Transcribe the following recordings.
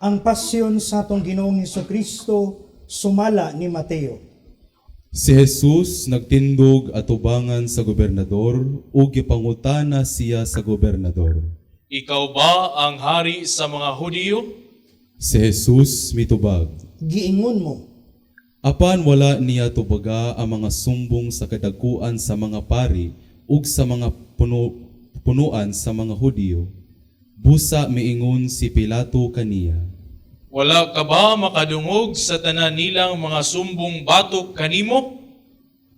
Ang pasyon sa atong Ginoong Kristo sumala ni Mateo. Si Jesus nagtindog atubangan sa gobernador ug gipangutana siya sa gobernador. Ikaw ba ang hari sa mga Hudiyo? Si Jesus mitubag. Giingon mo. Apan wala niya tubaga ang mga sumbong sa kadakuan sa mga pari ug sa mga punuan sa mga Hudiyo. Busa miingon si Pilato kaniya. Wala ka ba makadungog sa tanan nilang mga sumbong batok kanimo?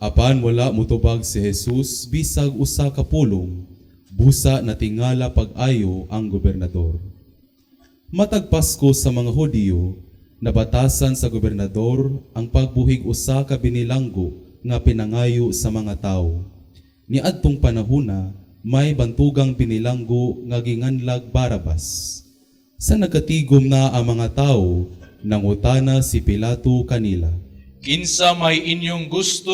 Apan wala motubag si Jesus bisag usa ka pulong, busa natingala pag-ayo ang gobernador. Matag Pasko sa mga Hudiyo, nabatasan sa gobernador ang pagbuhig usa ka binilanggo nga pinangayo sa mga tawo. Niadtong panahuna, may bantugang binilanggo nga ginganlag Barabas. Sa nagkatigom na ang mga tawo, nangutana si Pilato kanila. Kinsa may inyong gusto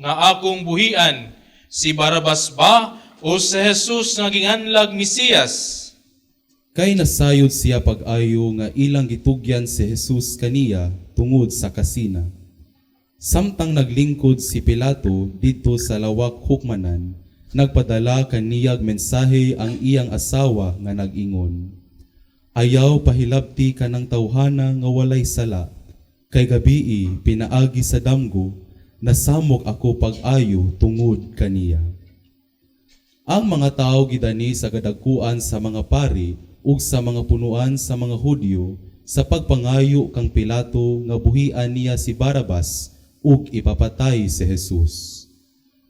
nga akong buhian, si Barabas ba o si Jesus nga ginganlag Mesiyas? Kay nasayod siya pag-ayo nga ilang gitugyan si Jesus kaniya tungod sa kasina. Samtang naglingkod si Pilato didto sa lawak hukmanan, nagpadala kaniyag mensahe ang iyang asawa nga nag-ingon: "Ayaw pahilabti kanang tawhana nga walay sala, kay gabii pinaagi sa damgo, nasamok ako pag-ayo tungod kaniya." Ang mga tawo gidani sa kadagkuan sa mga pari ug sa mga punuan sa mga Hudyo sa pagpangayo kang Pilato nga buhian niya si Barabas ug ipapatay si Jesus.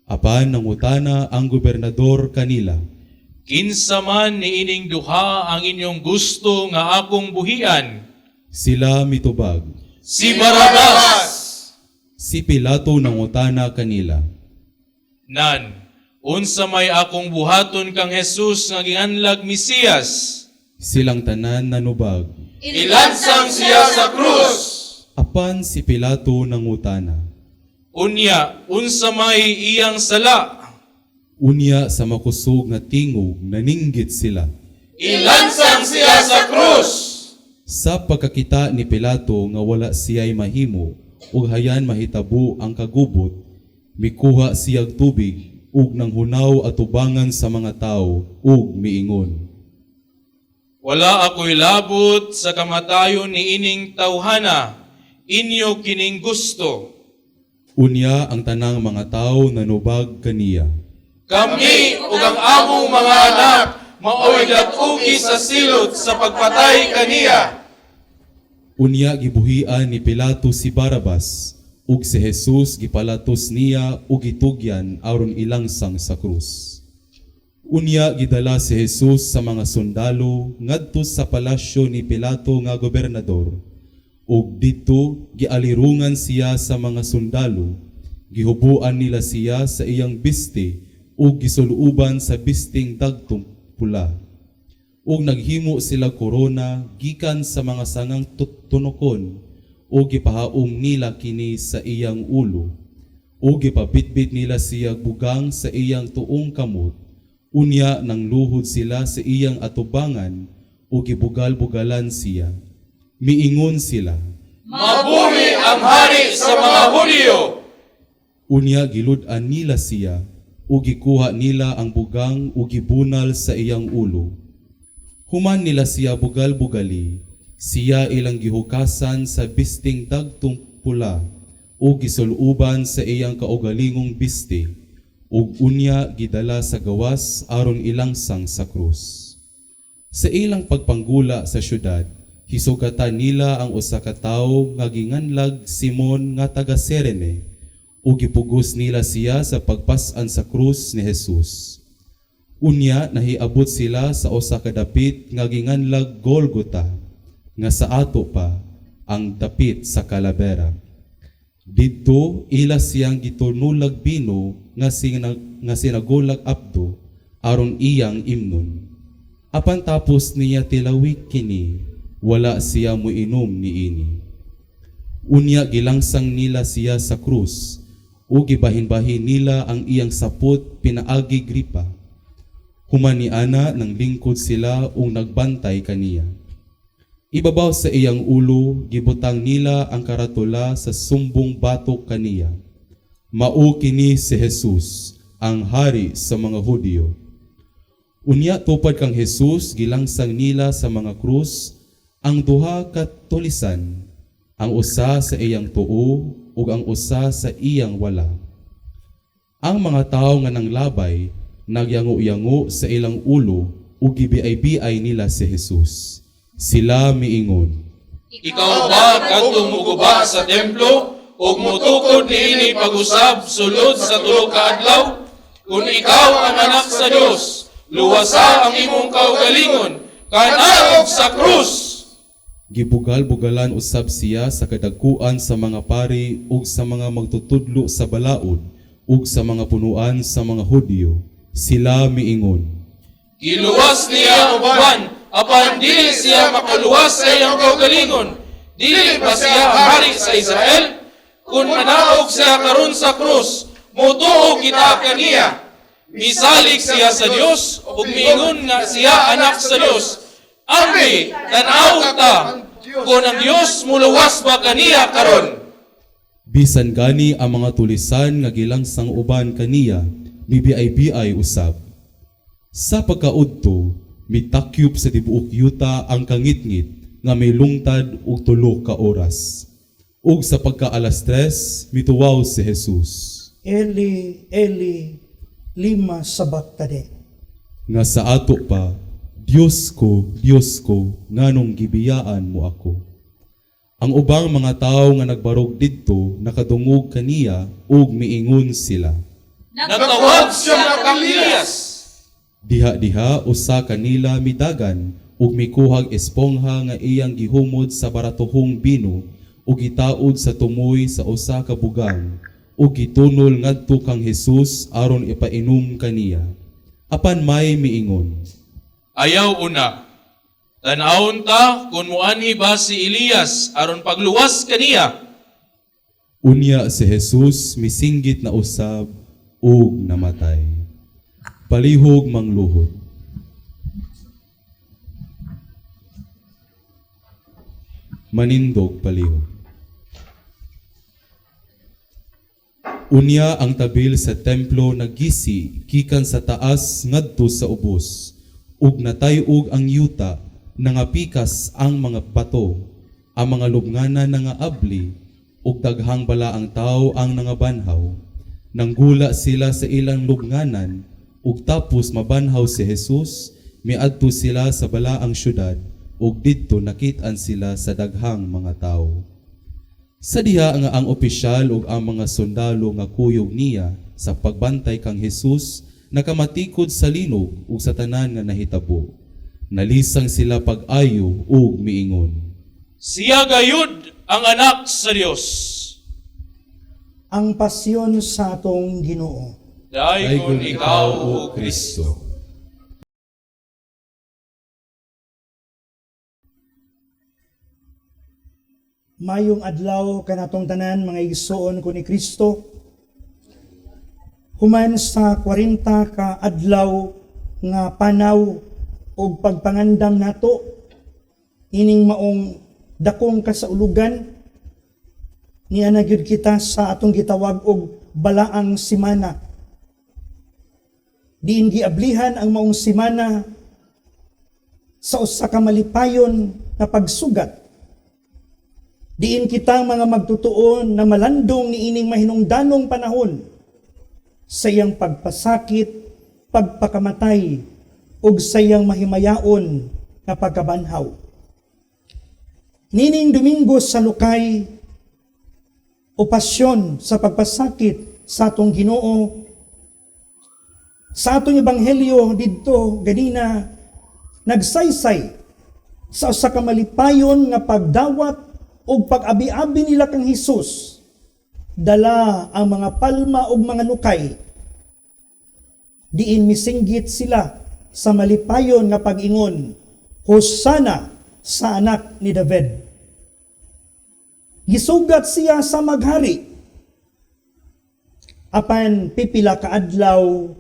Apan nangutana ang gobernador kanila. Kinsa man niining duha ang inyong gusto nga akong buhian? Sila mitubag. Si Barabas! Si Pilato nangutana kanila. Nan, unsa may akong buhaton kang Jesus nga ginganlag Mesiyas? Silang tanan nanubag. Ilansang siya sa krus! Apan si Pilato nangutana. Unya, unsa may iyang sala? Unya sa makusog nga tingog naninggit sila. Ilansang siya sa krus! Sa pagkakita ni Pilato nga wala siya'y mahimo ug hayan mahitabo ang kagubot, mikuha siyag tubig ug nanghunaw atubangan sa mga tawo ug miingon. Wala ako'y labot sa kamatayon ni ining tawhana, inyo kining gusto. Unya ang tanang mga tawo nanubag kaniya. Kami ug ang among mga anak maoy datugi sa silot sa pagpatay kaniya. Unya gibuhian ni Pilato si Barabas ug si Jesus gipalatos niya ug gitugyan aron ilangsang sa krus. Unya gidala si Jesus sa mga sundalo ngadto sa palasyo ni Pilato nga gobernador, ug didto gialirungan siya sa mga sundalo. Gihubuan nila siya sa iyang biste ug gisuluoban sa bisting dagtong pula. Ug naghimo sila korona gikan sa mga sangang tunokon ug gipahaom nila kini sa iyang ulo. Ug gipabitbit nila siya bugang sa iyang tuong kamot. Unya nang luhod sila sa iyang atubangan ug gibugal-bugalan siya. Miingon sila. Mabuhi ang hari sa mga Hudiyo! Unya gilud-an nila siya ug gikuha nila ang bugang ug gibunal sa iyang ulo. Human nila siya bugal-bugali, siya ilang gihukasan sa bisting dagtong pula ug gisuluban sa iyang kaugalingong biste ug unya gidala sa gawas aron ilangsang sa krus. Sa ilang pagpanggula sa syudad, hisugatan nila ang usa ka tawo nga ginganlag Simon nga taga Cirene ug gipugos nila siya sa pagpas-an sa krus ni Jesus. Unya nahiabot sila sa usa ka dapit nga ginganlag Golgota, nga sa ato pa ang Dapit sa Kalabera. Didto ila siyang gitunulag bino nga sinagolag apdo aron iyang imnon. Apan tapos niya tilawik kini, wala siya moinom niini. Unya gilangsang nila siya sa krus ug gibahin-bahin nila ang iyang sapot pinaagi gripa. Human niana nang lingkod sila ug nagbantay kaniya. Ibabaw sa iyang ulo, gibutang nila ang karatula sa sumbong batok kaniya. Mao kini si Jesus, ang hari sa mga Hudyo. Unya tupad kang Jesus, gilangsang nila sa mga krus ang duha ka tulisan, ang usa sa iyang tuo ug ang usa sa iyang wala. Ang mga tawo nga nanglabay nagyango-yango sa ilang ulo ug gibiay-biay nila si Jesus. Sila miingon, Ikaw ba kadtong muguba sa templo ug mutukod niini pag-usab sulod sa 3 ka adlaw? Kun ikaw ang anak sa Dios, luwasa ang imong kaugalingon, kanaog sa krus. Gibugal-bugalan usab siya sa kadagkuan sa mga pari ug sa mga magtutudlo sa balaod ug sa mga punuan sa mga Hudyo. Sila miingon, Giluwas niya ang uban, apan dili siya makaluwas sa iyang kaugalingon. Dili ba siya ang hari sa Israel? Kung manaog siya karon sa krus, mutuo kita kaniya. Misalig siya sa Dios ug miingon nga siya anak sa Dios. Ambi, tan-aw ta kung ang Dios muluwas ba kaniya karon. Bisan gani ang mga tulisan nga gilangsang uban kaniya, mibiay-biay usab. Sa pagkaudto, mitakyop sa tibuok yuta ang kangitngit nga may lungtad og 3 ka oras. Ug sa pagka 3:00, mituwaw si Jesus. Eli, Eli, lima sabachthani. Nga sa ato pa, Diyos ko, Diyos ko, nganong gibiyaan mo ako. Ang ubang mga tawo nga nagbarog didto nakadungog kaniya ug miingon sila. Nagtawag siya kang Elias. Diha-diha usa kanila midagan ug mikuhag espongha nga iyang gihumod sa baratohong bino ug gitaod sa tumoy sa usa ka bugang ug gitunol ngadto kang Jesus aron ipainom kaniya. Apan may miingon, Ayaw una. Tan-awon ta kung muanhi ba si Elias aron pagluwas kaniya. Unya si Jesus misinggit na usab ug namatay. Palihog mangluhod. Manindog palihog. Unya ang tabil sa templo nagisi gikan sa taas ngadto sa ubos ug natay-og ang yuta, nangapikas ang mga bato, ang mga lubnganan nangaabli ug daghang balaang tawo ang nangabanhaw. Nanggula sila sa ilang lubnganan ug tapos mabanhaw si Jesus, miadto sila sa balaang syudad ug didto nakit-an sila sa daghang mga tawo. Sa diha nga ang opisyal ug ang mga sundalo nga kuyog niya sa pagbantay kang Jesus nakamatikod sa linog ug sa tanan nga nahitabo. Nalisang sila pag-ayo ug miingon. Siya gayud ang anak sa Dios. Ang pasyon sa atong Ginoo. Daygon ikaw, O Kristo. Mayong adlaw kanatong tanan mga igsoon ko ni Kristo. Human sa 40 ka adlaw nga panaw og pagpangandam nato ining maong dakong kasaulugan, niya na gyud kita sa atong gitawag og balaang simana. Diin giablihan ang maong simana sa usa ka malipayon nga pagsugat. Diin kitang mga magtutuon na malandong niining mahinungdanong panahon sa iyang pagpasakit, pagpakamatay, ug sa iyang mahimayaon nga pagkabanhaw. Nining Domingo sa Lukay, o pasyon sa pagpasakit sa atong Ginoo, sa atong ebanghelyo didto ganina nagsaysay sa usa ka malipayon nga pagdawat ug pag-abi-abi nila kang Hesus, dala ang mga palma ug mga lukay. Diin misinggit sila sa malipayon nga pag-ingon, Hosana sa anak ni David. Gisugat siya sa maghari. Apan pipila ka adlaw,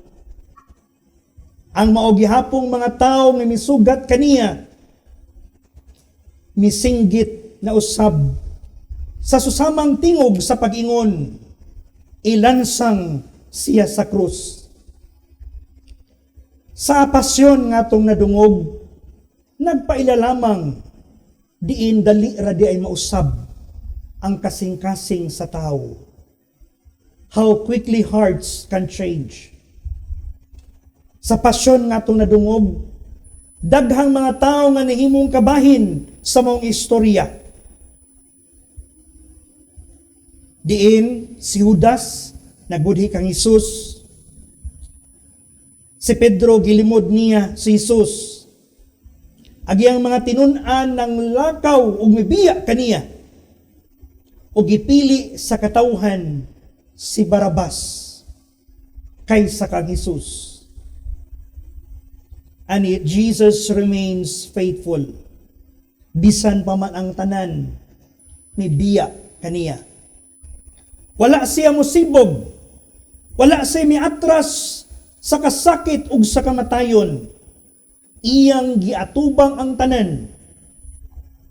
ang mao gihapong mga tawo nga misugat kaniya, Misinggit na usab sa susamang tingog sa pag-ingon, "Ilansang siya sa krus." Sa pasyon nga atong nadungog, nagpaila lamang diin dali ra di ay mausab ang kasing-kasing sa tao. How quickly hearts can change. Sa pasyon nga atong nadungog, daghang mga tao nga nahimong kabahin sa maong istorya. Diin si Judas nagbudhi kang Hesus. Si Pedro, gilimod niya si Jesus. Agi ang mga tinun-an ng lakaw ug mibiya kaniya. Ug gipili sa katawhan si Barabas kaysa kang Jesus. And yet Jesus remains faithful. Bisan pa man ang tanan mibiya kaniya. Wala siya musibog. Wala siya miatras sa kasakit ug sa kamatayon. Iyang giatubang ang tanan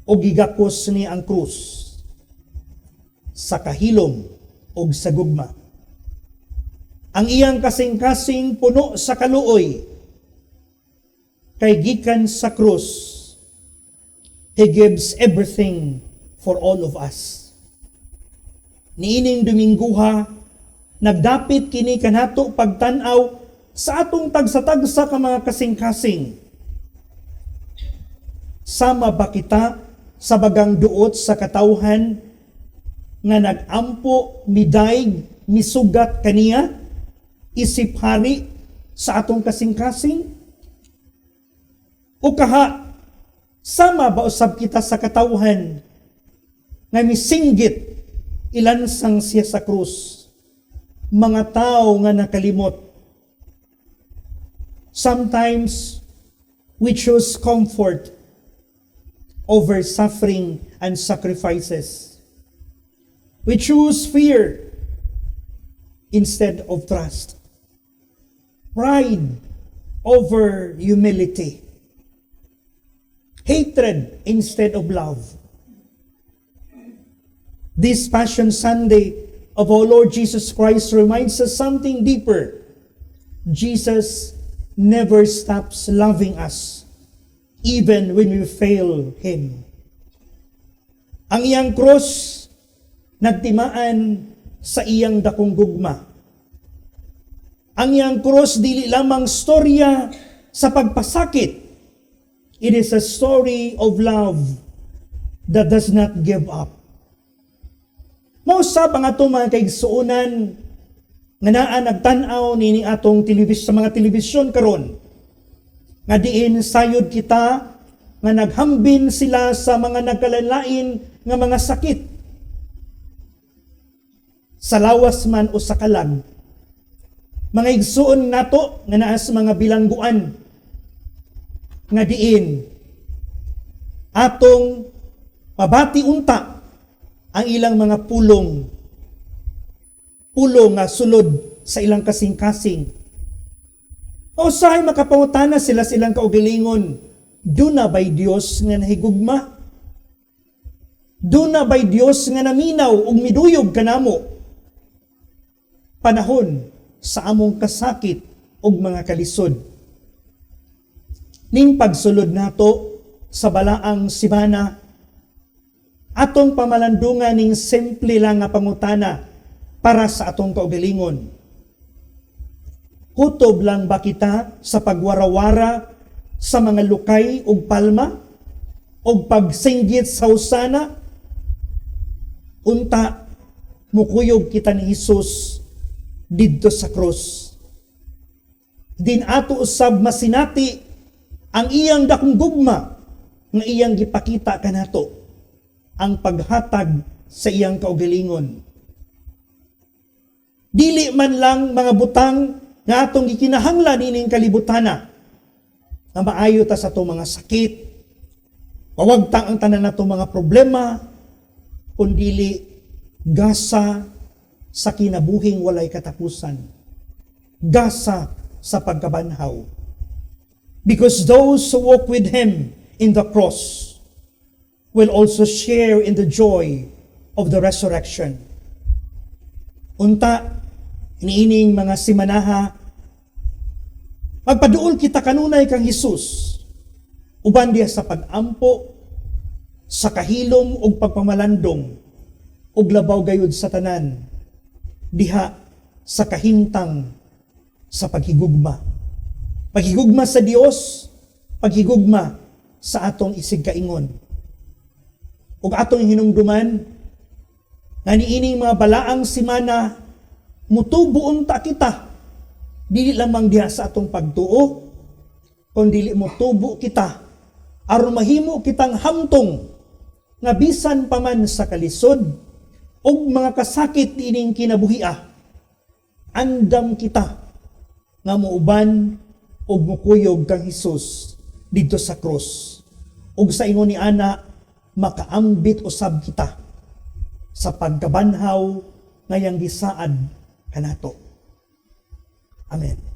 ug gigakos niya ang krus sa kahilom ug sa gugma. Ang iyang kasing-kasing puno sa kaluoy kay gikan sa krus, He gives everything for all of us. Niining Domingguha, nagdapit kini kanato pagtan-aw sa atong tagsa-tagsa ka mga kasing-kasing. Sama ba kita sa bagang duot sa katawhan nga nag-ampo, midayg, misugat kaniya, isip hari sa atong kasing-kasing? O kaha, sama ba usab kita sa katawhan nga misinggit, "Ilansang siya sa krus"? Mga tao nga nakalimot. Sometimes we choose comfort over suffering and sacrifices. We choose fear instead of trust. Pride over humility. Hatred instead of love. This Passion Sunday of our Lord Jesus Christ reminds us something deeper. Jesus never stops loving us, even when we fail Him. Ang iyang krus nagtimaan sa iyang dakong gugma. Ang iyang krus dili lamang storya sa pagpasakit. It is a story of love that does not give up. Mausab ang atong mga kaigsuonan nga naa nagtan-aw nini atong telebisyon, sa mga telebisyon karon, nga diin sayod kita nga naghambin sila sa mga nagkalain nga mga sakit sa lawas man o sa kalag. Mga igsuon nato nga naa sa mga bilangguan, nga diin atong mabati unta ang ilang mga pulong, pulong nga sulod sa ilang kasing-kasing. O usahay makapangutana sila sa ilang kaugalingon, "Duna ba'y Dios nga nahigugma? Duna ba'y Dios nga naminaw ug miduyog kanamo panahon sa among kasakit ug mga kalisod?" Ning pagsulod nato sa balaang simana, atong pamalandungan ning simple lang nga pangutana para sa atong kaugalingon. Kutob lang ba kita sa pagwarawara sa mga lukay ug palma ug pagsinggit sa "Hosana"? Unta mukuyog kita ni Hesus didto sa krus. Din ato usab masinati ang iyang dakong gugma nga iyang gipakita kanato, ang paghatag sa iyang kaugalingon. Dili man lang mga butang nga atong gikinahanglan ining kalibutana, nga maayo ta sa atong mga sakit, mawagtang ang tanan natong mga problema, kundili gasa sa kinabuhing walay katapusan. Gasa sa pagkabanhaw. Because those who walk with Him in the cross will also share in the joy of the resurrection. Unta, iniining mga simanaha, magpaduol kita kanunay kang Hesus uban diha sa pag-ampo, sa kahilom ug pagpamalandong, ug labaw gayud sa tanan, diha sa kahimtang sa paghigugma. Paghigugma sa Dios, paghigugma sa atong isigkaingon. Ug atong hinumduman nga niining mga balaang simana, mutubo unta kita dili lamang diha sa atong pagtuo, kundi motubo kita aron mahimo kitang hamtong nga bisan pa man sa kalisod ug mga kasakit ining kinabuhia, andam kita nga muuban ug mukuyog kang Hesus didto sa krus, ug sa ingon ni ana makaambit usab kita sa pagkabanhaw nga iyang gisaad kanato. Amen.